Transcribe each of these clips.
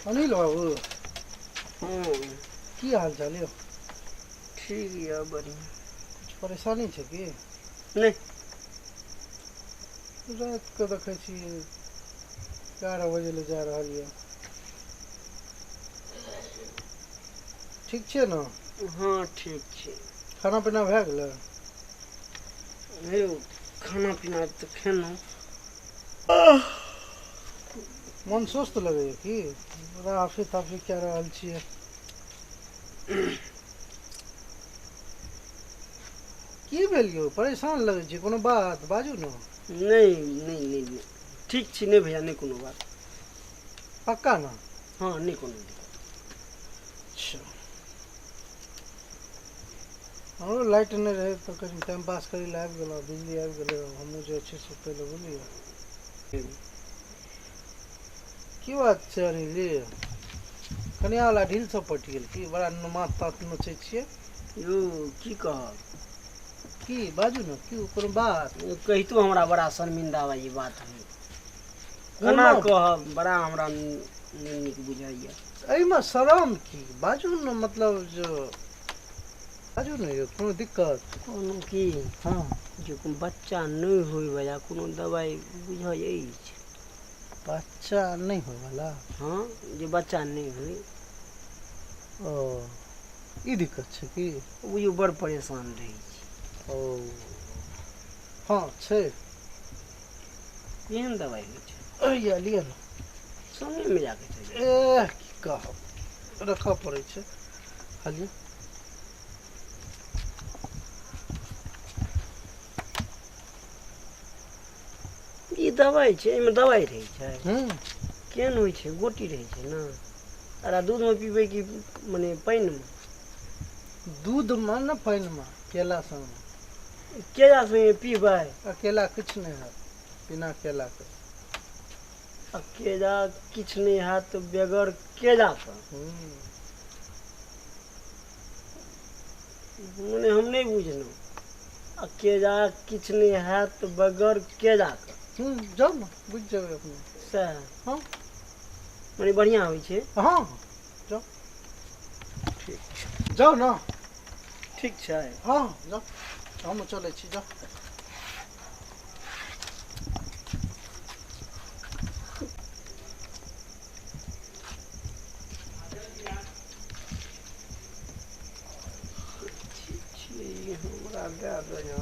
अनिल बाबू की हाल चाल यौ? ठीक यऽ, बढ़िआँ। किछु परेशानी छै की? नहि। रातिके देखै छी 11 बजे ले जा रहल यऽ। ठीक छियै ने? हाँ ठीक छी। खाना पीना भए गेलै? हे यौ, खाना पीना तऽ खेलहुँ। मन स्वस्थ लगैए की? बड़ा हाफी ताफी कए रहल छियै। की भेल यौ, परेशान लगै छियै? कोनो बात बाजू ने। नहि नहि नहि नहि, ठीक छी। नहि भैया, नहि कोनो बात। पक्का ने? हाँ, नहि कोनो दिक्कत। अच्छा, हमरो लाइट नहि रहै तऽ कनि टाइम पास करै लए आबि गेलहुँ। बिजली आबि गेलै, हमहूँ जाइ छी सुतै लए, बुझलियै? की बात छै अनिल जी, कनिया वाला ढील सब पटि गेल की? बड़ा माथ ताथ नोचै छियै। यौ की कहब। की बाजू ने, की कोनो बात? कहितो हमरा बड़ा शर्मिंदा ई बात होइ। केना कहब, बड़ा हमरा नहि नीक बुझाइए। एहिमे शरम की? बाजू ने, मतलब जो बाजू ने यौ, कोनो दिक्कत? कोनो की? हाँ। जे कोनो बच्चा नहि होइवला कोनो दबाइ बुझल अछि? बच्चा नहि होइवला? हाँ, जे बच्चा नहि होइ। ओ, ई दिक्कत छै की? बुझियौ बड़ परेशान रहै छी। ओ हाँ छै। केहन दबाइ होइ छै? अइया लिअ ने। संगेमे जाके छै। एह, की कहब, रखऽ पड़ै छै। खालिए ई दबाइ छै, एहिमे दबाइ रहै छै? हूँ। केहन होइ छै? गोटी रहै छै ने? आर दूधमे पीबै कि मने पानिमे? दूधमे ने, पानिमे, केला संगमे। केला संगे पीबै? अकेला किछु नहि हैत बिना केलाके। अकेला किछु नहि हैत बगैर केलाके? हूँ। मने हम नहि बुझलहुँ, अकेला किछु नहि हैत बगैर केलाके? हूँ, जाउ ने, बुझि जेबै अपने। सएह? हाँ। मने बढ़िआँ होइ छै? हाँ, जाउ। ठीक छै। जाउ ने। ठीक छै। हाँ जाउ, हमहूँ चलै छी, जाउ। छी हमरा दए दहो।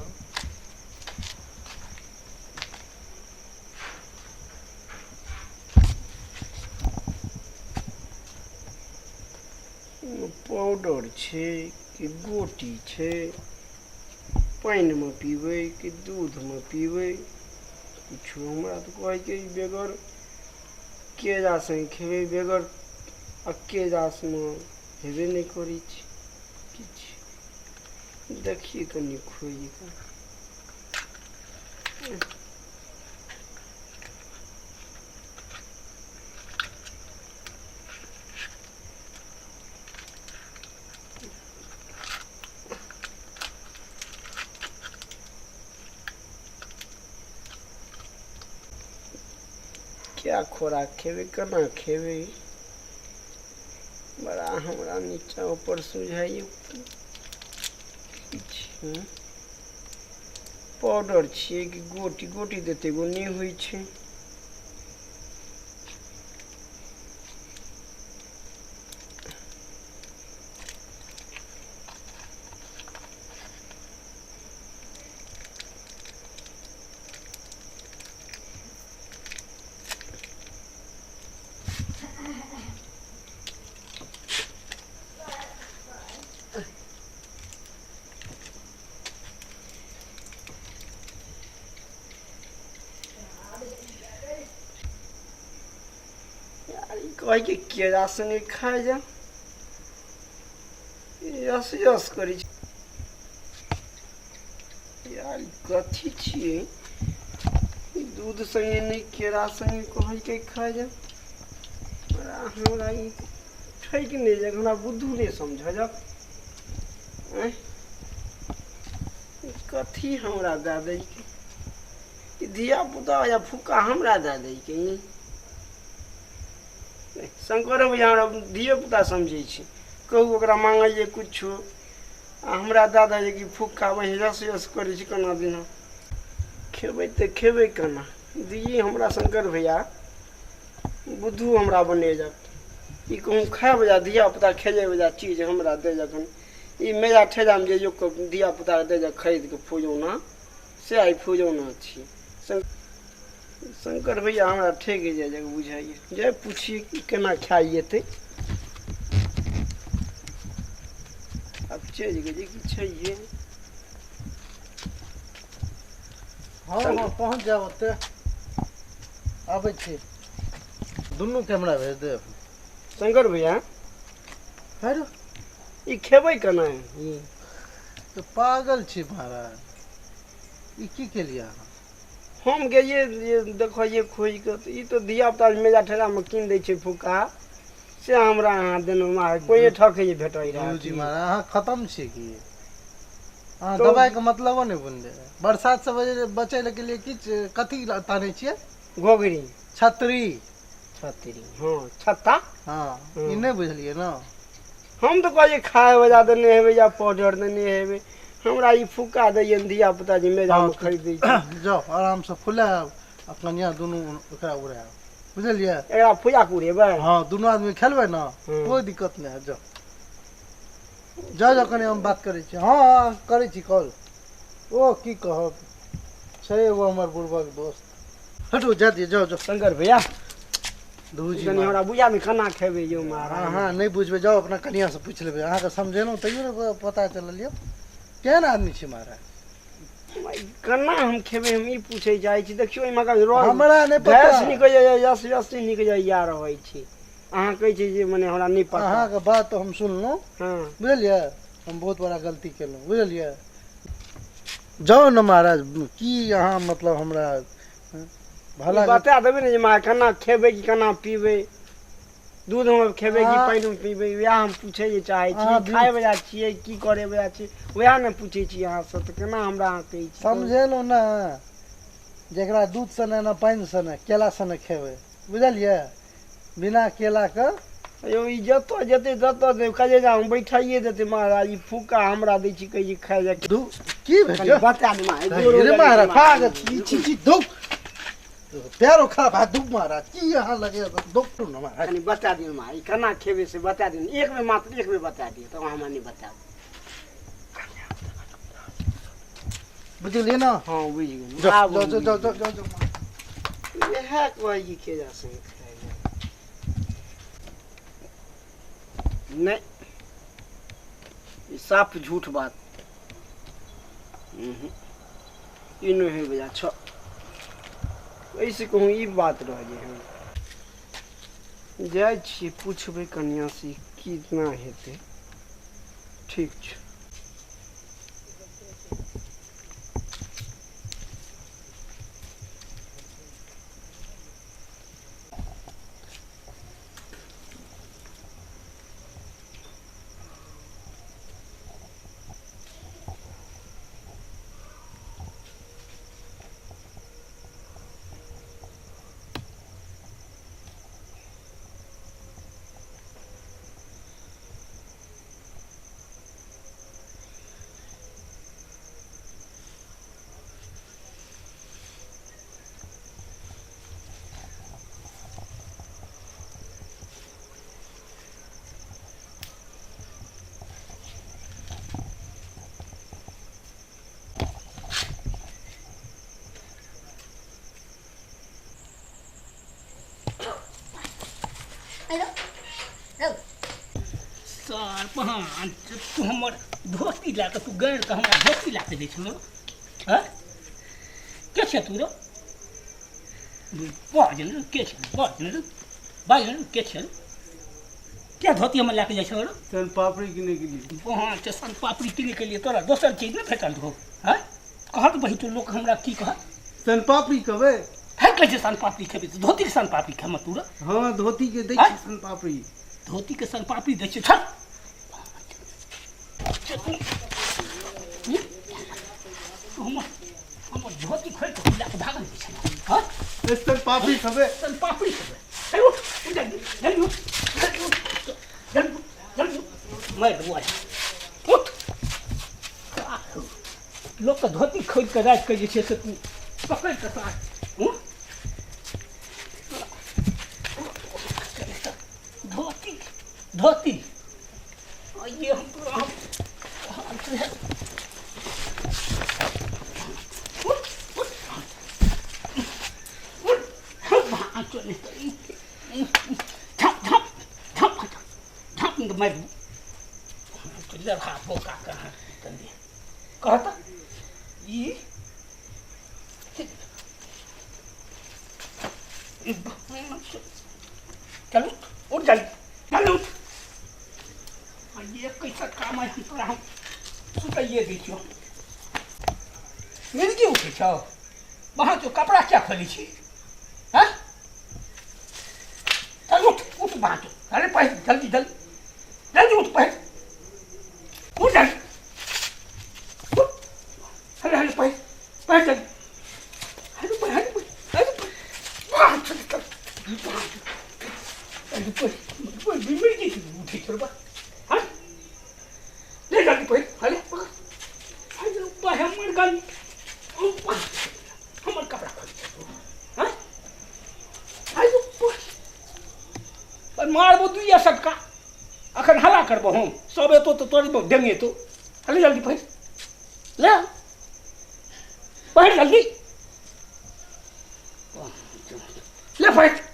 पाउडर छै कि गोटी छै? पानिमे पीबै कि दूधमे पीबै? किछु हमरा तऽ कहैके ई बगैर केरा संगे खेबै, बगैर अकेलामे हेबे नहि करै छै किछु। देखियै कनि खोजि कऽ। क्या खोराक खेबै, केना खेबै, बड़ा हमरा नीचा ऊपर सुझाइए किछु। पाउडर छियै कि गोटी? गोटी तऽ एतेक नहि होइ छै। यार, ई कहै कि केरा संगे खाइ जा, यस यस करै छै। यार, ई कथी छियै? ई दूध संगे नहि, केरा संगे कहै के खाइ जा। बड़ा हमरा ई ठकि नहि जाय, हमरा बुद्धू नहि समझ जाउ। आँय, ई कथी हमरा दए दै? ई धिया-पुता या फुक्का हमरा दए दै के ई। शंकरो भैया हमरा धिये-पुता समझै छै। कहू ओकरा मांगैये कुछो आ हमरा दए दै कि फुक्का बस यस यस करै छै केना दिना। खेबै तऽ खेबै केना? दियी हमरा शंकर भैया बुद्धू हमरा बनेलक। ई कहूँ खाय बला धिया पुता खेलै बला चीज हमरा दे जखन ई मेला ठेलामे जे लोकके धिया पुताके दै खरीद कऽ फुलौना से आइ फुलौना छी। शंकर भैया हमरा ठकि जाइ बुझाइए। जाय पुछियै कि केना खायल जेतै। आब चलि गेलै कि छैहे। हँ हँ पहुँच जायब ओते, आबै छी। दुनू कैमरा भेज देब। शंकर भैया हेरो ई खेबै केना? ई तऽ पागल छी महाराज, ई की केलियै अहाँ? हम गेलियै जे देखलियै खोजि कऽ तऽ ई तऽ धिया पुता मेला ठेलामे कीन दै छै फुक्का, से हमरा अहाँ देलहुँ महाराज। कोइ ठकै जे भेटै रहए। गुरुजी महाराज अहाँ खतम छी की? अहाँ दबाइके मतलबो नहि बुझलियै। बरसातसँ बचै के लिए किछु कथी तानै छियै? घोघरी। छतरी। छतरी, हँ छत्ता। हँ ई नहि बुझलियै ने? हम तऽ कहलियै खाय वला देने हेबै या पाउडर देने हेबै। हमरा ई फुक्का दैये धिया पुता जे मेलामे खरीदै छै। जाउ आरामसँ फुलायब आ कनिया दुनू ओकरा उड़ायब, बुझलियै? एकरा फुला कऽ उड़ेबै? हँ दुनू आदमी खेलबै ने, कोइ दिक्कत नहि हैत। जाउ जाउ जाउ कनि हम बात करै छी। हँ हँ करै छी कॉल। ओ की कहब छै एगो हमर बुड़बक दोस्त। हटू जा दियौ, जाउ जाउ। शंकर भैया धूजी कनि हमरा बुझा ने केना खेबै यौ महाराज। अहाँ नहि बुझबै, जाउ अपना कनियाँसँ पूछि लेबै। अहाँके समझेलहुँ तैयो ने पता चलल यौ। केहन आदमी छी महाराज? केना हम खेबै हम ई पूछै चाहै छी। देखियौ एहिमे रस हमरा नहि पता। गैस निकलि जाइए, यस यस निकलि जाइए रहै छी। अहाँ कहै छी जे मने हमरा नहि पता। अहाँके बात हम सुनलहुँ। हँ बुझलियै, हम बहुत बड़ा गलती केलहुँ, बुझलियै? जाउ ने महाराज, की अहाँ मतलब हमरा भला बता देबै ने जे माँ केना खेबै कि केना पीबै, दूधमे खेबै कि पानिमे पीबै, वएह हम पूछै जे चाहै छी। खाय वला छियै की करै वला छियै वएह ने पूछै छी अहाँसँ, तऽ केना हमरा अहाँ कहै छी? समझेलहुँ ने, जकरा दूध सने ने पानि सने केला सने खेबै, बुझलियै? बिना केलाके। यौ ई जतऽ जेतै ततऽ कलेजामे बैठाइए देतै महाराज। ई फुक्का हमरा दै छी कहै छी खाय जा। की भेल बता दे महाराज? पागल छी छी धुक पैरो खराब है धुक महाराज। की अहाँ लगे धुक न महाराज? कनि बता दियौ महाराज, ई केना खेबै से बता दियौ। एक बेर, मात्र एक बेर बता दियौ, तऽ हमरा नहि बतायब। बुझलियै ने? हँ बुझि गेलहुँ। जाउ जाउ जाउ जाउ जाउ जाउ। इएह कहै छी केला संगे खाय नहि, ई साफ झूठ बात। ई नहि होइ बजा छ। एहिसँ कहूँ ई बात रह जे हम जाइ छियै पुछबै कनिआँसँ केना हेतै। ठीक छै। हेलो रौ सर पहान, तू हमर धोती लए कऽ तू गैर कऽ हमरा धोती लए कऽ दै छलौ हँ? के छै तू रौ? बाज ने, के छै? बाज ने, बाज ने, के छै? क्या धोती हमर लए कऽ जाइ छलौ रौ? सन पापड़ी किनै के लिए। हँ तऽ सन पापड़ी किनै के लिए तोरा दोसर चीज नहि भेटल रहौ? हँ कहत बही तू, लोक हमरा की कहत? सन पापड़ी कहबै? है कहै छै सन पापड़ी खेबै तऽ धोतीके सन पापड़ी खेमे तू रौ? हँ धोती के दै छी सन पापड़ी। धोती के सन पापड़ी दै छै। छल हमर हमर धोती खोलि कऽ लए कऽ भागल जाइ छलहुँ। हँ, स्तन पापी खबे, स्तन पापड़ी खबे। अरे उठ, उठ जल्दी, जल्दी उठ, जल्दी उठ, जल्दी उठ, जल्दी उठ, मारि देबौ आइ। उठ। लोकके धोती खोलि कऽ राखि कऽ जे छै से तू पकड़ि कऽ साथ। हूँ, धोती धोती ये हम तोरा हम झाप झाप झाप झाप मारि लड़का बोका कहाँ कहता ई चलू उठ जल्दी, चलू उठ। ये कैसा काम है तोरा, हम सुताइए दै छियौ। मिर्गी उठै छौ वहाँ, तो कपड़ा क्या खोलै छी? हाँ, चल उठ, उठ वहाँ तो। अरे पहिर जल्दी जल्दी जल्दी उठ, पहिर, उठ जल्दी, उठ। हले हले पहिर, पहिर जल्दी। हले पहिर, हले पहिर, हले पहिर। वाह, चल चल, हले पहिर, पहिर। मिर्गी उठै छौ बा? हाँ, ले जल्दी पहिर। हले पकड़। हले ऊपर हमर गाली, ऊपर हमर कपड़ा खोल। हाँ, हले ऊपर पर मारबो दुइया सटका। अखन हल्ला करबो हम, सब एतो तो तोरी देंगे तो। हले जल्दी पहिर, ले पहिर जल्दी, ले पहिर।